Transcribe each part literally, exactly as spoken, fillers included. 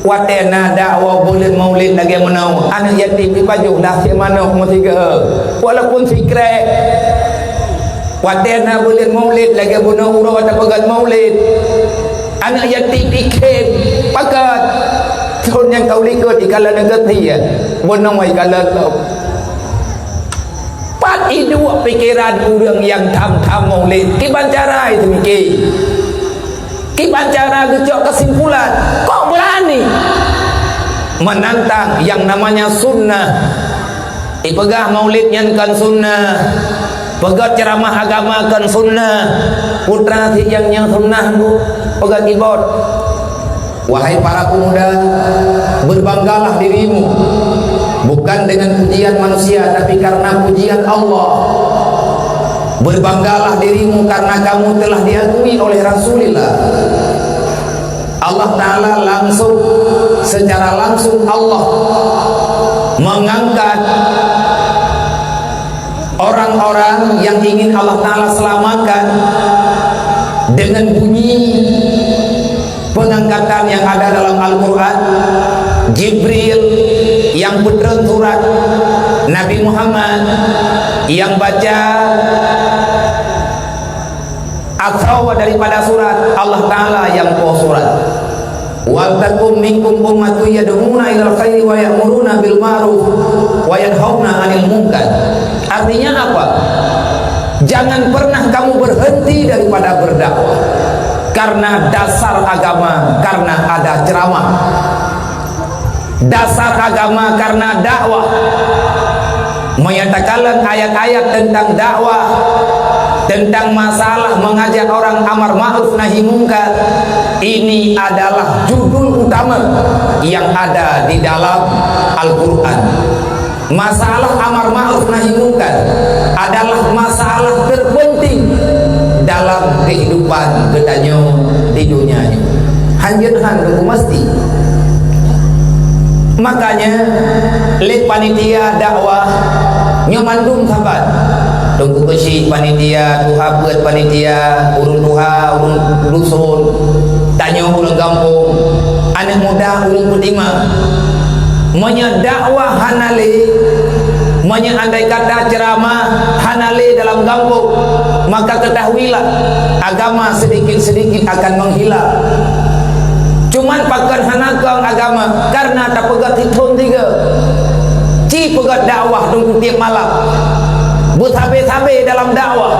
Watée na dakwa buleuen Maulid lagée meunoe, aneuk yatim jipajoh dah siek manok meusigoe, walaupun sikrek. Watée na buleuen Maulid lagée bunoe uroe tapeugét Maulid, aneuk yatim jikheun pakat. Thon nyang ka u likot jikalon geutie, bunoe jikalon lom. Pat iduek pikeran ureuëng nyang tham-tham Maulid, kiban cara jiseumiké. Kiban cara geucok keusimpulan, kok beurani menantang nyang namanya sunnah? Ipeugah Maulid nyan kon sunnah, peugét ceuramah agama kon sunnah, putra si nyang nyang sunnah bu, peugét kibot. Wahai para pemuda, berbanggalah dirimu, bukan dengan pujian manusia, tapi karena pujian Allah. Berbanggalah dirimu karena kamu telah diakui oleh Rasulullah. Allah Ta'ala langsung, secara langsung Allah mengangkat orang-orang yang ingin Allah Ta'ala selamatkan dengan bunyi pengangkatan yang ada dalam Al-Quran. Jibril yang peutreun surat, Nabi Muhammad yang baca atau daripada surat, Allah Ta'ala yang po surat. "Wal takum minkum ummatun yad'una ilal khairi wa ya'muruna bil ma'ruf wa yanhauna 'anil munkar." Artinya apa? Jangan pernah kamu berhenti daripada berdakwah. Karena dasar agama karena ada ceramah. Dasar agama karena dakwah. Menyatakan ayat-ayat tentang dakwah, tentang masalah mengajak orang amar ma'ruf nahi mungkar, ini adalah judul utama yang ada di dalam Al-Quran. Masalah amar ma'ruf nahi mungkar adalah masalah terpenting dalam kehidupan geutanyoe di dunia nyoe. Hanjeuet han Teungku meusti. Makanya lé panitia dakwah nyoe mandum saban. Teungku keuchik panitia, tuha peuet panitia, ureuëng tuha, ureuëng dusun, tanyoe ureuëng gampông, aneuk muda ureuëng peutimang. Meunyoe dakwah hana lé, meunyoe andai kata ceuramah hana lé dalam gampông, maka ketahuilah agama sedikit-sedikit akan menghilang. Cuman pakon hana kong agama karena tapeugét sithon tiga. Ci peugét dakwah dong tiep malam. Beusabe-sabe dalam dakwah.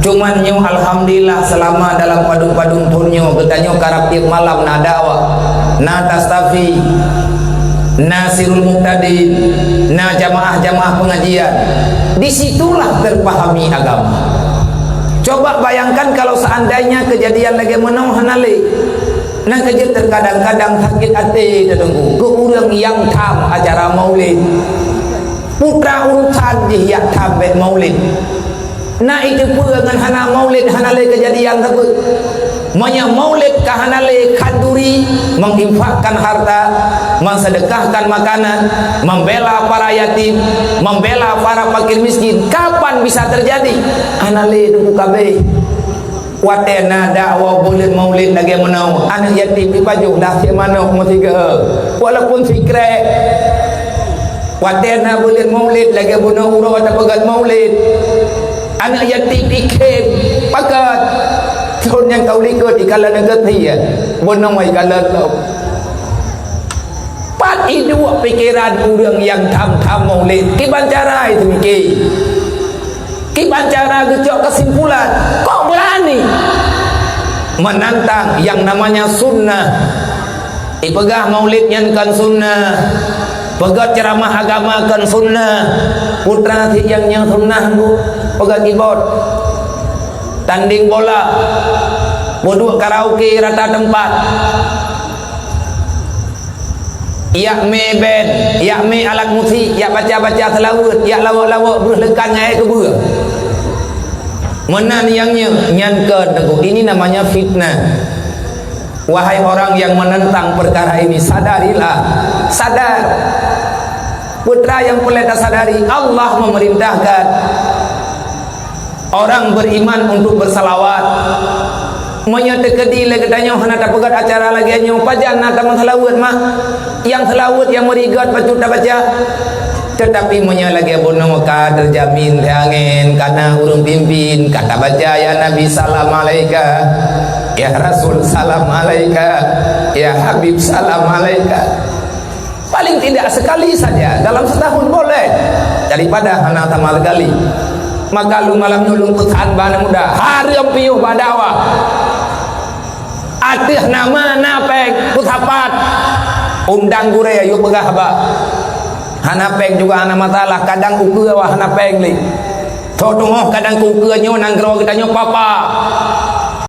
Cuman nyoe alhamdulillah selama dalam padum-padum thon nyoe geutanyoe karab tiep malam na dakwah, na tastafi, na sirul muqtadin, na jamaah-jamaah pengajian. Di situlah terpahami agama. Coba bayangkan kalau seandainya kejadian lagée meunoe hana lé. Nah keujeuet terkadang-kadang sakét até teudeungoe keu ureuëng nyang tham acara maulid. Putra urusan jih jak tham bék maulid. Na iteupeue ngon hana maulid hana lé keujadian sapeue. Meunyoe maulid ka hana lé khanduri, menginfakkan harta, mensedekahkan makanan, membela para yatim, membela para fakir miskin, kapan bisa terjadi? Hana lé teungku kabéh. Watée na dakwah buleuen maulid lagée meunoe, aneuk yatim jipajoh dah siek manok meusigoe, walaupun sikrek. Watée na buleuen maulid lagée bunoe uroe tapeugét maulid, aneuk yatim jikheun pakat. Thon nyang ka u likot jikalon geutie, bunoe jikalon lom. Pat iduek pikeran ureuëng nyang tham-tham maulid, kiban cara jiseumiké. Kiban cara geucok keusimpulan, kok beurani menantang nyang namanya sunnah. Ipeugah maulid nyan kon sunnah, peugét ceuramah agama kon sunnah, putra si nyang nyang sunnah bu, peugét kibot, tandeng bola, peuduek karaoke rata teumpat. Jak mé ben, jak mé alat musik, jak baca-baca seulaweuet, jak lawok-lawok breuh leukan ngon aé keubeue. Meunan nyang nyoe, nyan kon teungku, ini namanya fitnah. Wahai orang yang menentang perkara ini, sadarilah, sadar. Putra nyang peureulée tasadari, Allah memerintahkan orang beriman untuk bersalawat. Meunyoe teukeudi lé geutanyoe hana tapeugét acara lagée nyoe, pajan na tameuseulaweuet mak? Nyang seulaweuet nyang meurigot bacut tabaca. Teutapi meunyoe lagée bunoe ka teujamin lé angén, ka na ureuëng pimpin, ka tabaca, "Ya Nabi, salam alaika. Ya Rasul, salam alaika. Ya Habib, salam alaika." Paling tidak sekali saja dalam setahun boleh, daripada hana sama sekali. Maka lôn malam nyoe lôn peusan bak aneuk muda, hareuem piôh bak dakwah. Ateueh nama na péng, peusapat. Undang gurée yue peugah bak. Hana péng juga hana masalah, kadang ukeue awak hana péng lé. Tho teungoh kadang keu ukeue nyoe nanggroe geutanyoe papa.